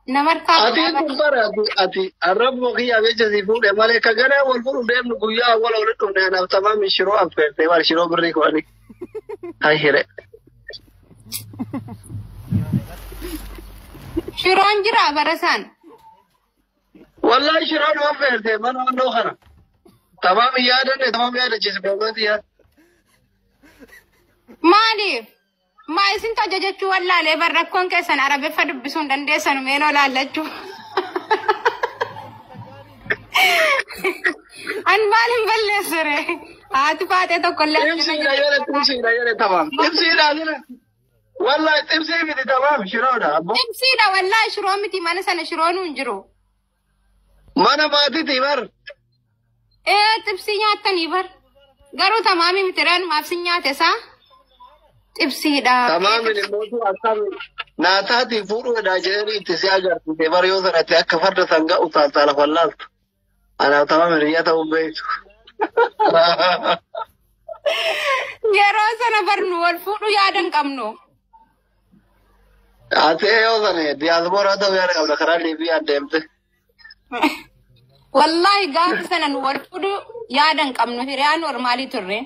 Nama harkaa Ati fuudhaa kun bara ati arrabuma kiyyaa jecha si fuudhe malee ka gara wal fuudhu deemnu guyyaa awwala walitti dhufne anaaf tamaami shiroo affeerte maal shiroo birrii kudhanii. Hay hire. Shiroon jira bara isaan. Wallahi shiroo nu affeerte mana wannoo kana. Tamaami yaadanne tamaami yaadachiise koomenti yaada. Maaliif? Maa isin tajajachuu wallaalee bar rakkoon keessan arabeffa dubbisuu hin dandeessan meenoo laallachuu. An maal hin balleessure? Haati faatee tokko illee Xibsiidha jedhe xibsiidha jedhe tamaam. Xibsiidha jedhe. Wallahi xibsii miti tamaam shiroodha abbo. Xibsiidha wallaahi shiroo miti mana sana shiroon hin jiru. Mana maatiiti bar. Ee xibsii nyaattanii bar. Garuu tamaamii miti reen maaf sin nyaate isaa? Xibsiidha. Tamaamin immoo akkami naataatiin fuudhuudha jedhanii itti si agarsiise bar yoo sanatti akka farda sangaa utaaltaa lafa laaltu. Anaaf tamaam hiriyyaa ta'uu beektu. Yeroo sana bar nu wal fuudhuu yaada hin qabnu. Ati yoo sana diyaaspooraa ta'uu yaada qabda karaa Liibiyaa deemte. Wallaahi gaafa sana nu wal fuudhuu yaada hin qabnu hiriyaa normaalii turre.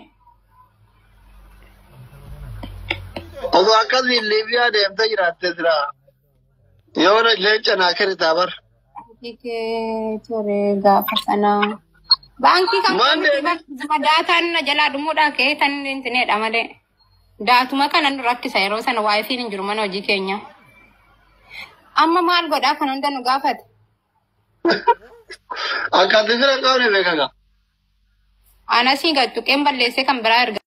Osoo akkasiin Liibiyaa deemte jiraatte sira. Yoo na leenca naa kennitaa bar. Baankii ture gaafa sana. Baankii kan Maal qabnu deemte? daataan na jalaa dhumuudhaa ka'ee tan intineedha malee. Daatuma kana nu rakkisa yeroo sana waayifiin hin jiru mana hojii keenya. Amma maal godhaa kan hunda nu gaafate? Akka ati fira hin qabne beekaga. Anasii gad tuqeen balleessee kan biraa erga.